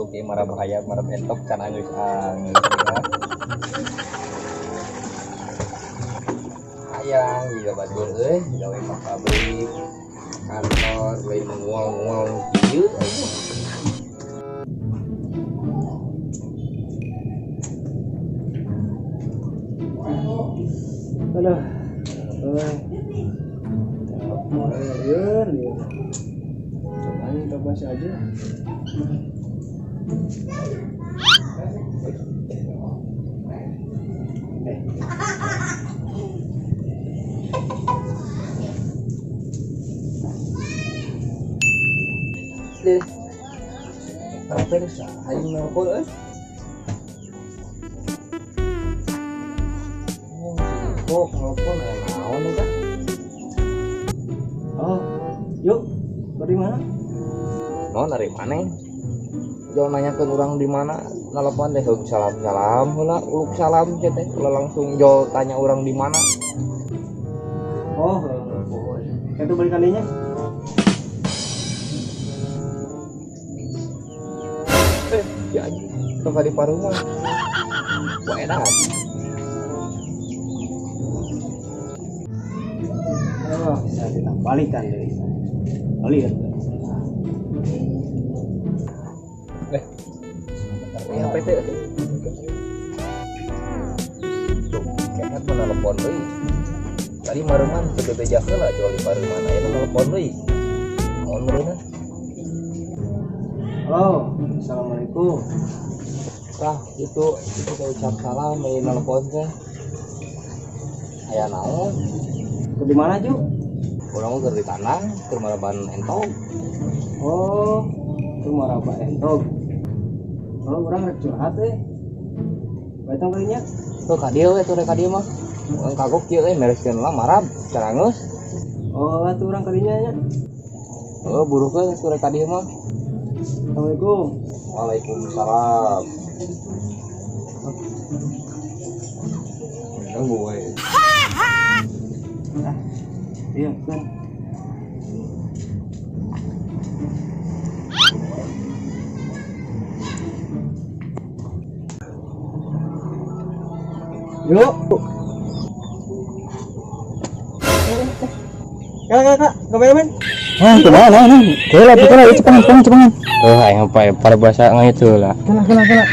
Isuk ieu marab hayam marab entok can anggeus-anggeus ya. Hayang jiga batur euy gawe ka pabrik kantor lain ngual-ngual kieu euy. Aduh. Lieur, lieur. Coba kita bahas aja. Deh. Apa ini? Aing nelpon euy. Oh, si Kok nelpon aya naon eta? Oh, yuk. Dari mana? No, dari mana? Jangan nanyakeun urang di mana, nelpon teh heug salam-salam heula, uluk salam teh ulah langsung jol tanya urang di mana. Oh, itu balik kalinya. Ya anjing, tong ka di pareuman. Wah enak. Oh, bisa kita balikan dari sana. Balik. HP teh. Tuh, kehet mah nelpon deui. Tadi mareuman teu bebeja heula jual di pareuman aya nelpon deui. Naon meureunna? Halo, assalamualaikum. Tah, itu teh ucap salam ieu nelpon teh. Aya naon? Keur di mana, Ju? Urang mah keur di tanah, keur maraban entog. Oh, keur maraban entog. Oh, urang rek curhat euy. Bae tong kalinya. Tuh ka dieu we, tuh rek ka dieu mah. Urang kagok kieu euy mereskeun lah marab, carangeus. Oh, atuh urang kalinya nya. Oh, burukeun tuh rek ka dieu mah. Assalamualaikum. Waalaikumsalam. Nunggu we. Ah, iya, kan. Yuk. Kak, kak, kak, kameramen. Ah, kumaha nah, nah. Kela, kela, cepangan, cepangan, cepangan. Oh, aing apa pada bahasa ngaitu lah. Kela, kela, kela.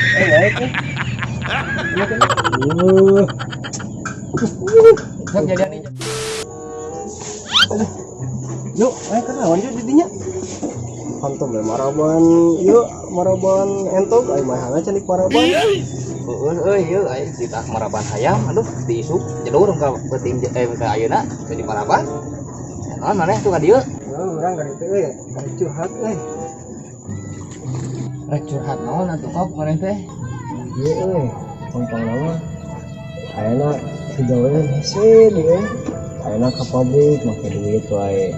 Sok jadian ieu. Yuk, ayo kenaon yuk didinya. Pantom we maraban, yuk maraban entog aing mah can di paraban. Heueuh euy ieu aing ditah maraban hayam aduh diisuk jedur ka peuting ka ayeuna teh di paraban. Naon maneh tuh ka dieu? Heuh, urang ka ditu euy, rek curhat euy. Rek curhat naon atuh kok maneh teh? Ieu euy, pangpang mah ayeuna digawean hese deui. Ayeuna ka pabrik make duit wae.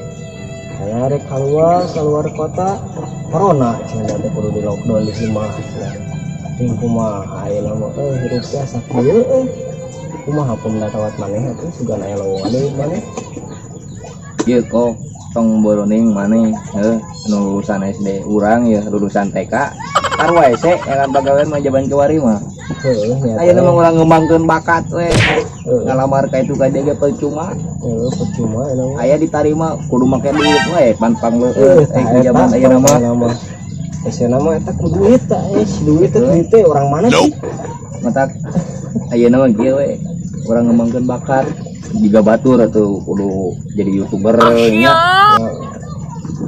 Ayeuna rek keluar keluar kota corona cenah teh kudu di lockdown di imah cenah. Ting kumaha ayeuna mah euy hirup teh asa kieu euy. Kumaha pun datawat maneh atuh sugan aya lowongan deui maneh. Ieu kok tong boroning maneh heuh nu lulusan SD urang ya lulusan TK taruh wae se yang pagawean mah jaban kiwari mah. Heuh nya. Ayeuna mah urang ngembangkeun bakat we. Ngalamar ka itu ka dieu ge percuma. Heuh percuma ayeuna mah. Aya ditarima kudu make duit we pantang leueut eh jaman ayeuna mah. Ayeuna mah eta ku duit tah duit teh duit teh orang mana sih? Matak ayeuna mah kieu we urang ngembangkeun bakat jiga batur atuh kudu jadi YouTuber nya.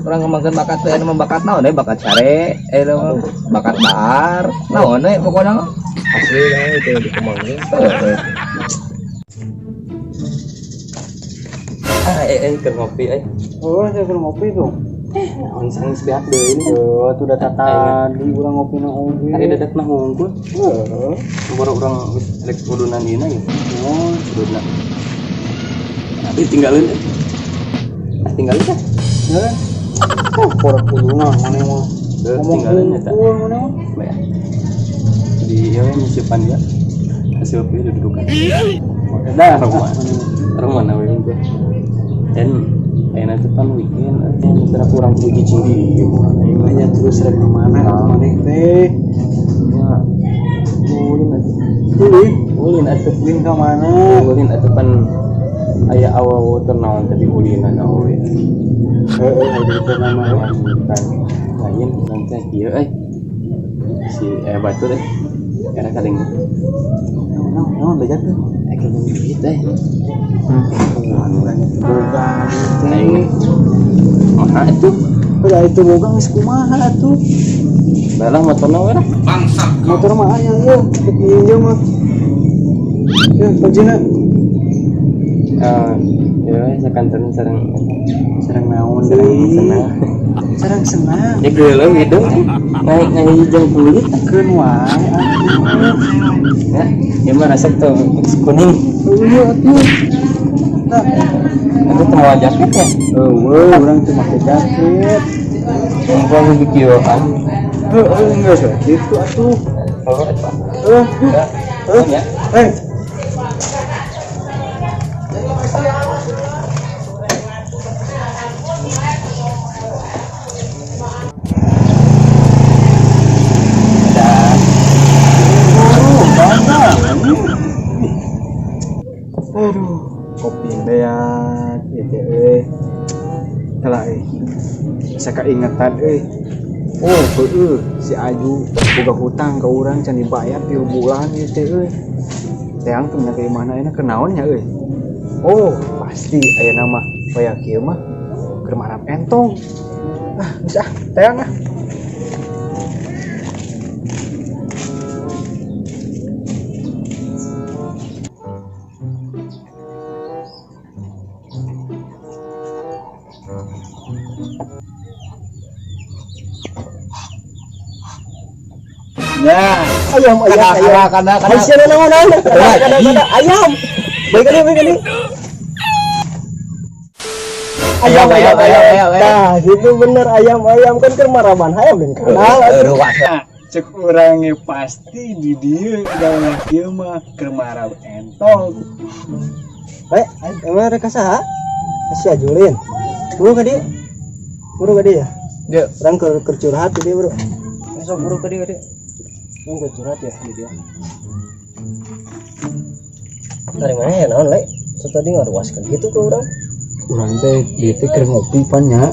Urang ngembangkeun bakat teh anu bakat naon we bakat sare mah bakat dahar naon we pokona mah. Asli lah itu dikembangkeun. Ah, keur ngopi euy. Oh, saya keur ngopi tuh. Naon sanggeus beak deui ini. Heuh, atuh da tadi urang ngopina oge. Tadi dadak mah hungkul. Heuh. Baru urang geus rek kudunan dina ya. Oh, kuduna. Tapi tinggalin. Ah, tinggalin teh. Heuh. Oh, korek kuduna maneh mah. Heuh, Ngomong tinggalin eta. hungkul maneh mah. Bae. Di ieu we nyisipan dia. Hasil pilih dudukan. Dah, Rumah. Rumah na we hungkul. Dan Ayeuna teh pan weekend euy, mitra kurang puji cing di Aing mah nya terus rek ka mana atuh maneh teh? Ya. Ulin atuh. Ulin, Ulin atuh. ulin ka mana? Ulin atuh pan aya awewe teh naon teh diulinan awewe. Heeh, aya teh nama. Kan lain urang teh kieu euy. Si batur euy. Era kadeng Naon naon bejakeun? eh kadeng duit euy. Wah, urang teh boga duit Aing teh. mah atuh. Udah itu boga geus kumaha atuh? Balah motorna we lah. Motor mah aya ieu, rek minjem mah. Ya, kuncina. Eh, ya we sakanteun sareng Sareng naon sareng deui? senang. Sareng senang. Ya geuleuh hidung naik ngahijang kulit. Keun wae atuh. Ya, ya mah resep tuh kuning. Eueuh atuh. Nah, Itu teu mawa jaket ya? eueuh urang teu make jaket. Mumpung di kieu kan. Heeh, geus we kitu atuh. Oh, eta. Heuh, Ya. heuh. Ya. Eh, Dah. oh, bangga. Aduh, kopi beak ieu teh euy. Heula euy. Asa kaingetan euy. Oh, heueuh, si Aju boga hutang ka urang can dibayar 3 bulan ieu teh euy. Teang teh nya ka imahna ayeuna keur naon nya euy. Oh, pasti ayeuna mah waya kieu mah keur marap entong. Ah, geus ah, teang ah. Ya, Ayam ayam ayam. Kada kada. Hai siapa naon naon? Kada kada ayam. Baik kali baik kali. Ayam ayam ayam ayam. Nah, gitu bener ayam ayam kan keur maraban hayam dan kanal. Cek urang ge pasti di dieu gawe kieu mah keur marab entong. Eh, emang rek saha? Si Ajulin. Buru ka dieu. Buru ka dieu ya? Dia. Urang keur curhat di dieu, Bro. Besok buru ka dieu ka dieu. Urang keur curhat ya di dieu. Dari mana ya naon, Le? Tadi ngaruaskeun gitu ke urang. Urang teh dieu teh keur ngopi pan nya.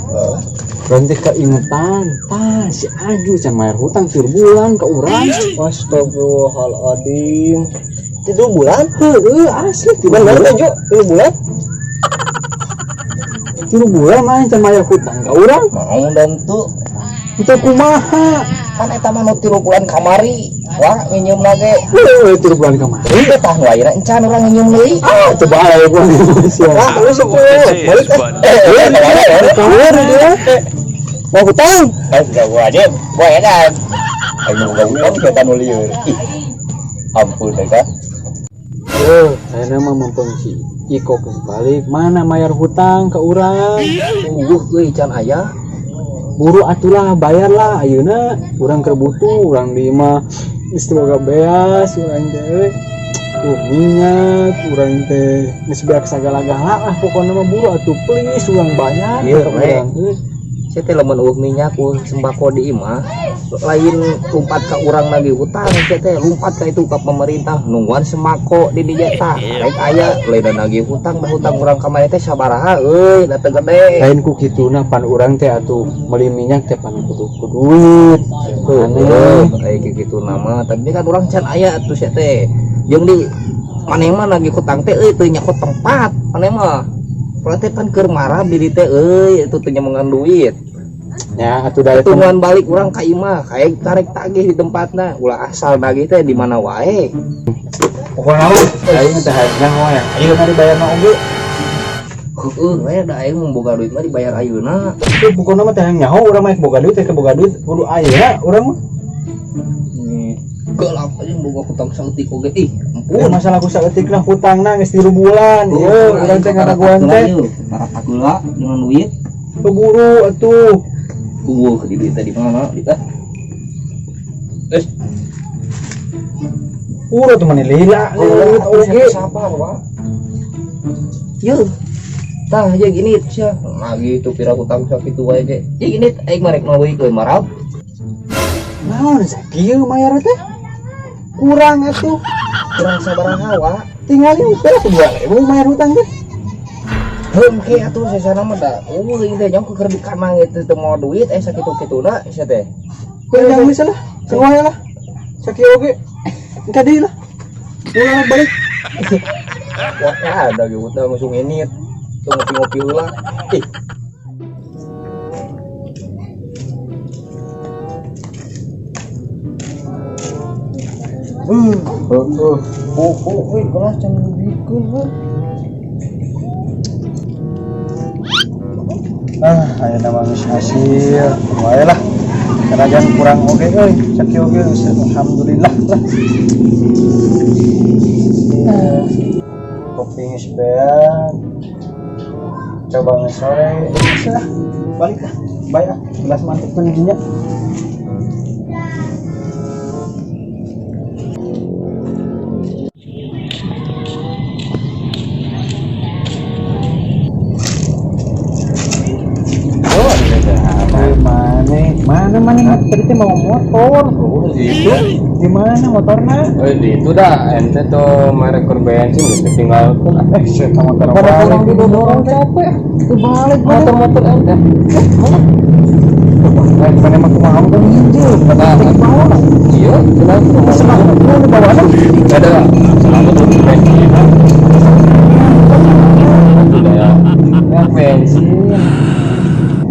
Urang teh keingetan, tah si Aju can bayar hutang 3 bulan ka urang. Astagfirullahaladzim. 3 bulan? Heeh, asli 3 Bener bulan. teh, Ju? 3 bulan? 3 bulan mah can bayar hutang ka urang. Mau dan tuh Itu kumaha? kan eta mah nu 3 bulan kamari. Wah, nginjem lagi. Heeh, 3 bulan kamari. Ieu tah nu ayeuna encan urang nginjem deui. Ah, coba aya gua sia. Ah, lu sok balik ah. Eh, Keluar dia. Mau hutang? Eh, enggak gua aja. Gua edan. Ayo gua utang kita nu lieur. Ih. Ampun deh kan. Heuh, ayeuna mah mumpung si Iko geus balik, mana bayar hutang ka urang? Sungguh euy can aya. Buru atulah bayarlah ayeuna urang keur butuh, urang di imah geus teu boga beas urang teh euy. Minyak urang teh geus beak sagala-gala lah pokona mah buru atuh please urang bayar Ieu, ka we. urang euy. Saya teh lamun eueuh minyak eueuh sembako di imah lain lompat ka urang lagi hutang saya teh lompat ka itu ka pemerintah nungguan sembako di dieu tah rek aya lain nagih hutang dah hutang urang ka maneh teh sabaraha euy da teu gede. Lain ku kituna pan urang teh atuh meuli minyak teh pan kudu ku duit. Heuh, aya kitu nama tapi kan urang can aya atuh sia teh jeung di maneh mah nagih hutang teh euy teu nyaho tempat maneh mah urang teh pan keur marah di dieu teh euy itu teu nyemengan duit. Ya atuh da eta Tungguan balik urang ka imah kayak tarik tagih di tempatna ulah asal nagih teh di mana wae. Pokona mah aing teh hayang nyaho ya. Ayeuna dibayarna oge. Heeh, we da aing mun boga duit mah dibayar ayeuna. Teu pokona mah teh hayang nyaho urang mah boga duit teh boga duit kudu ayeuna urang mah. Gelap aja boga hutang saeutik oge ih, Ampun ampun. masalah ku saeutik lah hutangna geus 3 bulan. Ieu urang teh ngadaguan teh. Naratak heula dengan duit. Keburu atuh. Eueuh di duit teh di mana di teh? Eh, Urang tuh mani lila oh, oge. Sabar, Pak. Yeuh. Tah jeung ini sia. Nah gitu pira hutang sakitu wae ge. Jeung ini aing mah rek mawi euy marab. Naon sakieu mayar teh? Kurang atuh. Kurang sabaraha wa. Tinggal ieu pira 2000 mayar hutang teh. Heuh ke atuh sesana mah da. Eueuh ieu teh nyong keur di kamang itu teu mau duit sakitu-kituna sia teh. Kurang geus lah. Semuanya lah. Sakieu oge. Engka deui lah. Ulah balik. Wah, ada gitu langsung ini tuh ngopi-ngopi heula. Ih. Heeh. Oh, euy, gelas can dibikeun heuh. Ah, ayeuna mah geus hasil. Wae lah. Sanajan kurang oge euy, sakieu oge geus alhamdulillah lah. Kopi geus beak. Coba geus sore. Geus lah, balik lah. Bae ah, gelas mantep pun dinya. Oh, Mana mana tadi teh mau motor. Oh, gitu. Di mana motorna? Oh, itu dah ente tuh merek keur bensin geus ditinggalkeun. Saya motor Pada balik. pulang didorong capek. Itu balik Motor-motor ente. Mana? Mana mah kumaha mah nginjeum, Nah, bawa. iya, kenapa? Selamat lu bawa apa? Ada selamat untuk bensin. Tidak ya. Ya bensin.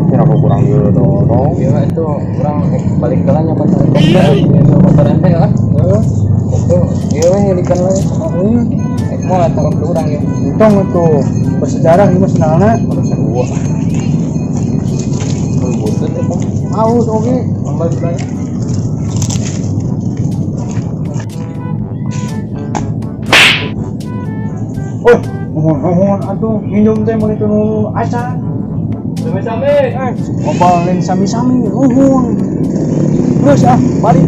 Kira aku kurang didorong. Iya itu kurang balik ke lanya pasar kopi itu motor ente lah. Heeh. Itu iya weh helikan lagi. Mau lah tangkap ke urang ya. Untung itu bersejarah ini mah senalna. Baru seru. Butut itu. Aus oke. Balik lagi. Woi, nuhun-nuhun atuh minum teh meuli nu acan. Sami-sami. Ngobal lain sami-sami nuhun. Terus ah, balik.